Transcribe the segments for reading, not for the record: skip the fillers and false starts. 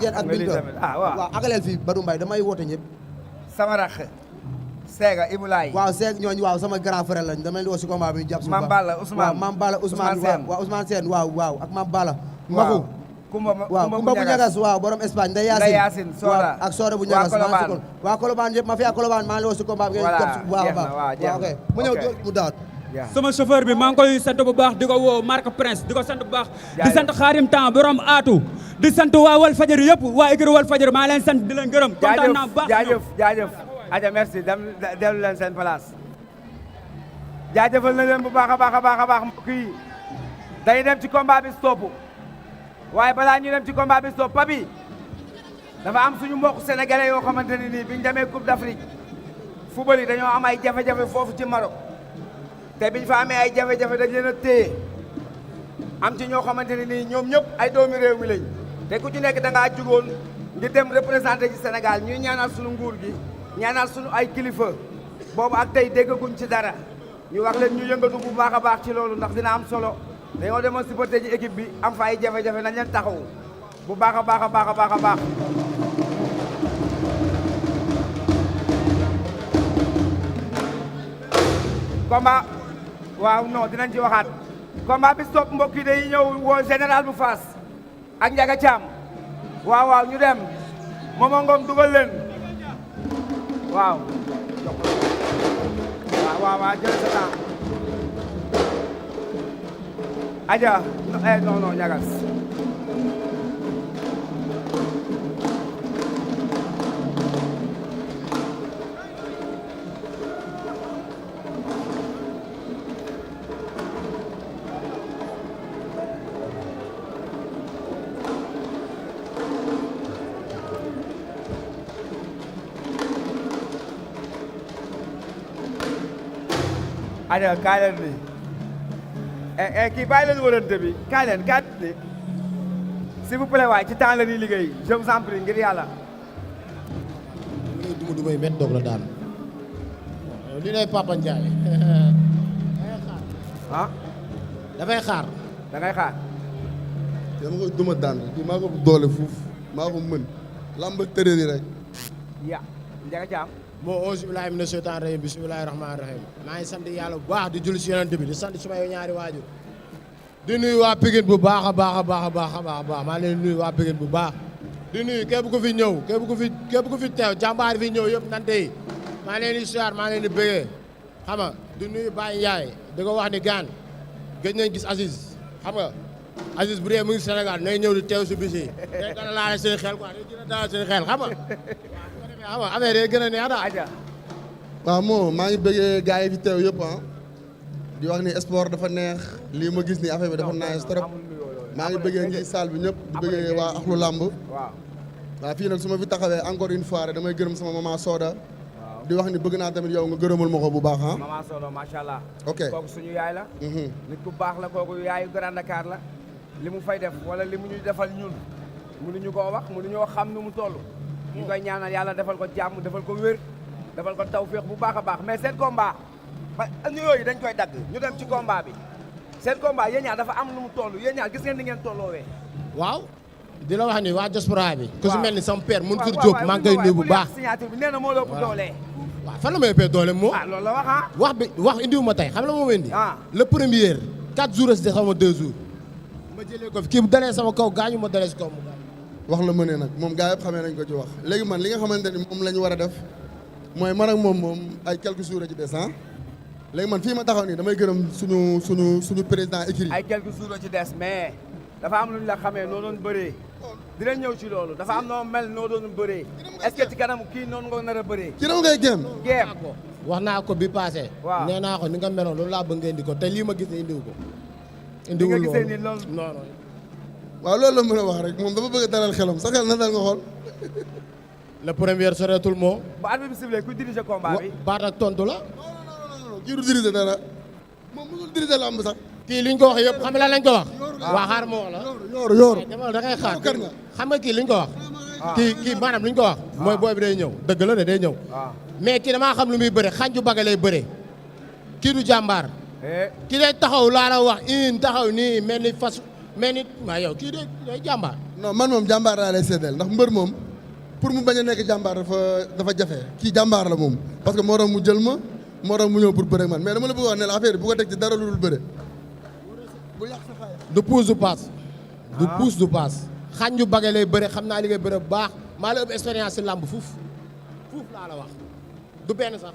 yéen ak Binta waaw agaleel fii Badou Mbaye damay woote ñëpp. sama rax Sega Ibulaay. waaw Sega ñooñu waaw sama grand frère lañ damay woo si combat bi jàpp si. Mame Balla Ousmane waaw Mame Balla Ousmane waaw Ousmane Sène waaw ak Mame Balla. waaw Kumba bu ñagas waaw borom Espagne Ndeye Yacine Soda ak Soda bu ñagas waa Colobane yëpp ma fi ak Colobane maa ngi woo si combat bi ngeen jàpp si bu baax a baax waaw ok mu ñëw mu daat sama chauffeur bi maa ngi koy sant bu baax di ko woo Marc Prince di ko sant bu baax di sant Xaarim Temps borom aatu di sant waa Wal Fajri yëpp waa écurie Wal Fajri maa leen sant di leen gërëm kontaan naa bu baax jaajëf aja merci dellu leen seen place jaajëfal na leen bu baax a baax mbokk yi day dem ci combat bi stop waaye balaa ñu dem ci combat bi stop papi dafa am suñu mbokk sénégalais yoo xamante ne nii biñu demee Coupe d'Afrique football yi dañoo am ay jafe-jafe foofu ci Maroc te biñ fa amee ay jafe-jafe dañ leen a téye am ci ñoo xamante ne nii ñoom ñëpp ay doomi réew mi lañ te ku ci nekk da ngaa jugoon ngir dem représenté ci Sénégal ñuy ñaanal suñu nguur gi ñaanal suñu ay kilifa boobu ak tey déggaguñ ci dara ñu wax leen ñu yëngatu bu baax a baax ci loolu ndax dina am solo dañoo demoon supporter ji équipe bi am fa ay jafe-jafe nañ leen taxaw bu baax a baax combat waaw non dinañ ci waxaat combat bi stop mbokk yi day ñëw woo général bu Fass ak Ndiaga Thiam waaw ñu dem Momo Ngom dugal leen waaw jël sa temps aja non ñagas aja kaay leen ni kii bàyyi leen wërante bi kaay leen ni s'il vous plaît waay ci temps la ñuy liggéey je vous en prie ngir yàlla ngay duma met doog la daan li lay Papa Ndiaye dafay xaar da ngay xaar dama koy duma daan kii maa ko doole fuuf maa ko mën lamb ak tërëri rek Ndiaga Thiam moo auzu billaahi mina sheytaani rajiim bismillaahi rahmaani rahiim maa ngi sant yàlla bu baax di julli si yonent bi di sant suma ñaari waajur di nuyu waa Pikine bu baax a baax maa leen nuyu waa Pikine bu baax di nuyu képp ku fi ñëw képp ku fi teew jàmbaar fi ñëw yëpp nante yi maa leen di siyaar maa leen di bëggee xam nga di nuyu Baye Ndiaye di ko wax ni gaan gëj nañ gis Aziz xam nga Aziz bu dee mu ngi Sénégal nay ñëw di teew si bis yi day gën a laale seen xel quoi day gën a dalal seen xel xam nga xam nga affaire yi gën a neex daal aja waaw moo maa ngi bëggee gars yi fi teew yëpp di wax ni sport dafa neex lii ma gis ni affaire bi dafa neex trop maa ngi bëggee ngi salle bi ñëpp di bëggee waa axlu làmb waaw fii nag su ma fi taxawee encore une fois damay gërëm sama maman Soda di wax ni bëgg naa tamit yow nga gërëmal ma ko bu baax maman Soda macha allah ok kooku suñu yaay la nit ku baax la kooku yaayu Grand Dakar la li mu fay def wala li mu ñu defal ñun mënuñu koo wax mënuñoo xam nu mu toll ñu koy ñaanal yàlla defal ko jàmm defal ko wér defal ko tawféex bu baax a baax mais seen combat ñu yooyu dañ koy dagg ñu dem ci combat bi seen combat yéen ñaar dafa am nu mu toll yéen ñaar gis ngeen ni ngeen tolloowee waaw di la wax ni waa diaspora bi ku si mel ni sama père Mansour Diop maa ngi koy nuyu bu baax signature bi nee na moo la ëpp doole waaw fan la may ëppee doole moo loolu la wax wax indiwu ma tey xam la moo indi le premier 4 jours si xaw ma 2 jours ma jëlee ko fi kii bu dalee sama kaw gaañu ma dalee si kaw mu wax la mënee nag moom gars yëpp xamee nañ ko ci wax léegi man li nga xamante ni moom la ñu war a def mooy man ak moom ay quelques jours a ci des léegi man fii ma taxaw nii damay gërëm suñu président écurie ay quelques jours a ci des mais dafa am lu ñu la xamee noo doon bëree dinañ ñëw ci loolu dafa am noo mel noo doon bëree est-ce que ci kanam kii noonu nga nar a bëree ci dama ngay géem wax naa ko bi passé nee naa ko ni nga meloon loolu laa bëgg nga indi ko te lii ma gis ne indiwu ko indiwul loolu nga gisee ni loolu non waaw loolu la mën a wax rek moom dafa bëgg a dalal xelam sa xel na dal nga xool le premier soreetul moo ba arbitre bi sifflé ku diriger combat bi baat ak tontu la non kii du diriger dara moom mënul diriger lamb sax kii liñ ko wax yëpp xam nga lan lañ ko wax waa xaar moo wax la yooru demal da ngay xaar xam nga kii liñ ko wax kii maanaam liñ ko wax mooy booy bi day ñëw dëgg la de day ñëw mais kii damaa xam lu muy bëre xanju baga lay bëre kii du jàmbaar kii day taxaw laa la wax taxaw nii mais nit maa yow kii day jàmbaar. non man moom jàmbaar laa lay seedeel ndax mbër moom pour mu bañ a nekk jàmbaar dafa jafe kii jàmbaar la moom parce que moo tax mu jël ma moo tax mu ñëw pour bëre man mais dama la bëgg wax ne la affaire bu ko teg ci dara lu dul bëre. bu yàq sa xaay. du pousse du passe. du pousse du passe. xañ ñu bagee lay bëre xam naa li ngay bëre bu baax maa la ëpp expérience si làmb fuuf laa la wax du benn sax.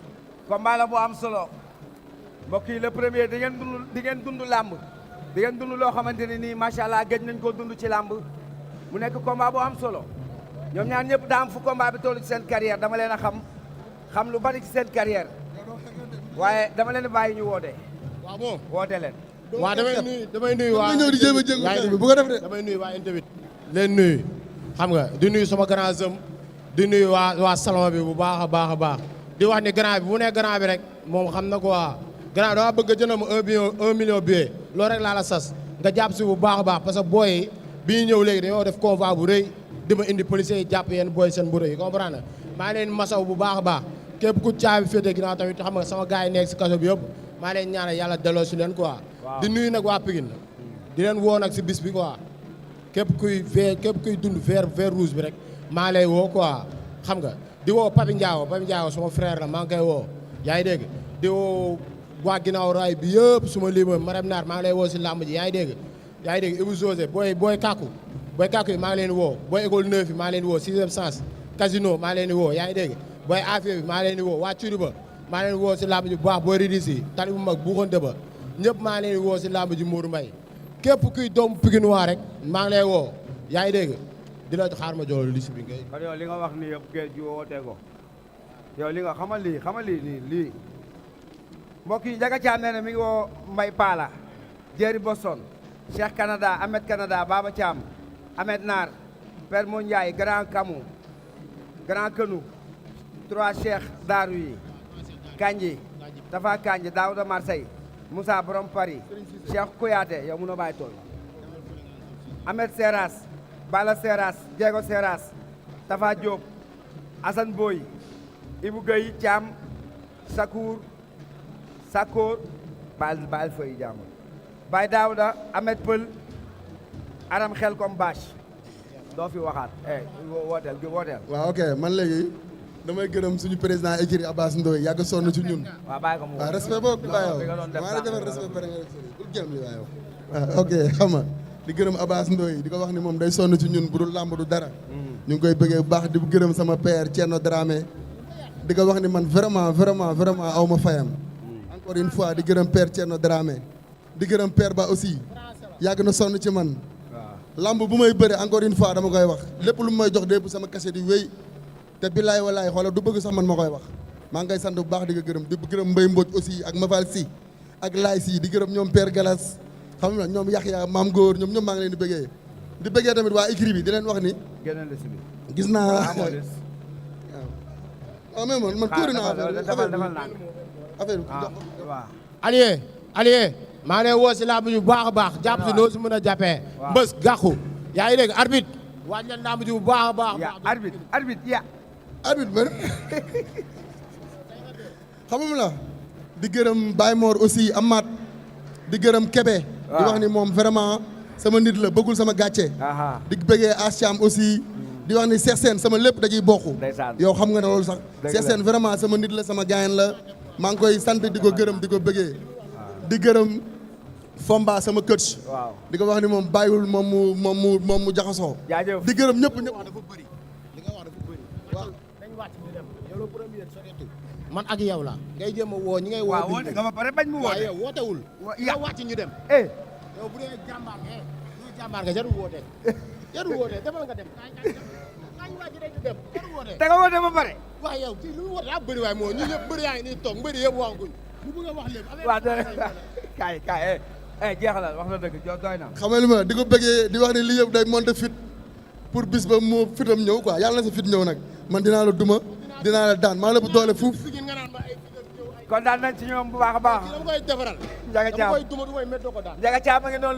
combat la bu am solo mbokk yi le premier di ngeen dund làmb di ngeen dund loo xamante ne nii macha allah gëj nañ koo dund ci làmb mu nekk combat bu am solo ñoom ñaar ñëpp daa am fu combat bi toll ci seen carrière dama leen a xam lu bari ci seen carrière waaye dama leen bàyyi ñu woote. waaw bon woote leen. waaw damay nuyu waa ñëw di jéem a jéngu bu ko def de. damay nuyu waa interview leen nuyu xam nga di nuyu sama grand zëm di nuyu waa salon bi bu baax a baax a baax di wax ni grand bi bu ne grand bi rek moom xam na quoi grand dama bëgg a jënd ma 1 million billet loolu rek laa la sas nga jàpp si bu baax a baax parce que booy yi bi ñu ñëw léegi dañoo def convoi bu rëy di ma indi policiers yi jàpp yenn booy seen mburu yi comprendre maa leen masaw bu baax a baax képp ku caabi féete ginnaaw tamit xam nga sama gars yi nekk si kaso bi yëpp maa leen ñaanal yàlla delloo si leen quoi di nuyu nag waa Pikine di leen woo nag si bis bi quoi képp kuy dund vert rouge bi rek maa lay woo quoi xam nga di woo Papi Ndiago sama frère la maa ngi koy woo yaa ngi dégg di woo waa ginnaaw raay bi yëpp suma lima Marème Naar maa ngi lay woo si làmb ji yaa ngi dégg Ibou José booy Kaku yi maa ngi leen woo booy école 9 yi maa ngi leen woo 6e sens casino maa ngi leen woo yaa ngi dégg booy affaire bi maa ngi leen woo waa Curuba maa ngi leen woo si làmb ji bu baax booy ridis yi tali bu mag buuxante ba ñëpp maa ngi leen woo si làmb ji Mourou Mbaye képp kuy doomu Pikine waa rek maa ngi lay woo yaa ngi dégg di la xaar ma jox liste bi ngay. kon yow li nga wax nii yëpp géej gi wootee ko yow li nga xamal lii mbokk yi Ndiaga Thiam nee na mi ngi woo Mbaye Pala Jerry Boston Cheikh Canada Ahmed Canada Baba Thiam Ahmed Naar Père Mo Ndiaye Grand Kamou Grand Kenou 3 Cheikh Daaru yi Kanji Tafa Kanji Daouda Marseille Moussa Borom Paris Cheikh Kouyaté yow mun a bàyyi tool Ahmed Seras Bala Seras Diego Seras Tafa Diop Assane Boy Ibou Gueye Thiam Sakoor baal feuille jàmm Baye Daouda Ahmed Peul Aram xel comme bâche doo fi waxaat wooteel waaw ok man léegi damay gërëm suñu président écurie Abbas Ndoye yàgg sonn ci ñun. waaw bàyyi ko mu waaw respect boobu bàyyi maa la defal respect pare nga bul jëm li waaye waaw ok xam nga di gërëm Abbas Ndoye di ko wax ni moom day sonn ci ñun bu dul làmb du dara ñu ngi koy bëggee bu baax di gërëm sama père Thierno Dramé di ko wax ni man vraiment aw ma fayam encore une fois di gërëm père Thierno Dramé di gërëm père Ba aussi yàgg na sonn ci man lamb bu may bëre encore une fois dama koy wax lépp lu may jox dépp sama cachet di wéy te billaay walaay xoolal du bëgg sax man ma koy wax maa ngi koy sant bu baax di ko gërëm di gërëm Mbaye Mbodj aussi ak Mafal Si ak Laay Si di gërëm ñoom père Galas xam nga ñoom Yaxya Maam Góor ñoom maa ngi leen di bëggee tamit waa écurie bi di leen wax ni gis naa waaw mais man tuuri naa affaire bi Alié maa ngi lay woo si làmb ju baax a baax jàpp si noo si mën a jàppee mbës gàqu yaa ngi dégg arbitre waaj leen làmb ju bu baax a baax arbitre man xamum la di gërëm Baye Mor aussi Amath di gërëm Kébé di wax ni moom vraiment sama nit la bëggul sama gàcce di bëggee Thiam aussi di wax ni Cheikh Sène sama lépp da ciy bokk yow xam nga ne loolu sax Cheikh Sène vraiment sama nit la sama gaayen la maa ngi koy sant di ko gërëm di ko bëggee di gërëm Fomba sama coach di ko wax ni moom bàyyiwul moom mu jaxasoo di gërëm ñëpp dafa bëri li nga wax dafa bëri waaw dañ wàcc ñu dem yow la premier soreetul man ak yow la ngay jéem a woo ñi ngay woo woote nga ba pare bañ mu woote yow wootewul yow wàcc ñu dem yow bu dee jàmbaar nga jarul woote demal nga dem kañ wàcc rek ñu dem jarul woote te nga woote ba pare waaw yow kii lu mu woote daa bëri waaye moo ñu ñëpp bëri yaa ngi nii toog mbëri yëpp waxaguñ mu bëgg a wax lépp waaw kaay jeexalal wax na dëgg doy na xam nga li ma di ko bëggee di wax ne lii yëpp day monter fit pour bis ba mu fitam ñëw quoi yàlla na sa fit ñëw nag man dinaa la duma dinaa la daan maa la bu doole fuuf kon daan nañ ci ñoom bu baax a baax dama koy defaral Ndiaga Thiam dama koy duma du may méttoo ko daan Ndiaga Thiam a ngi noonu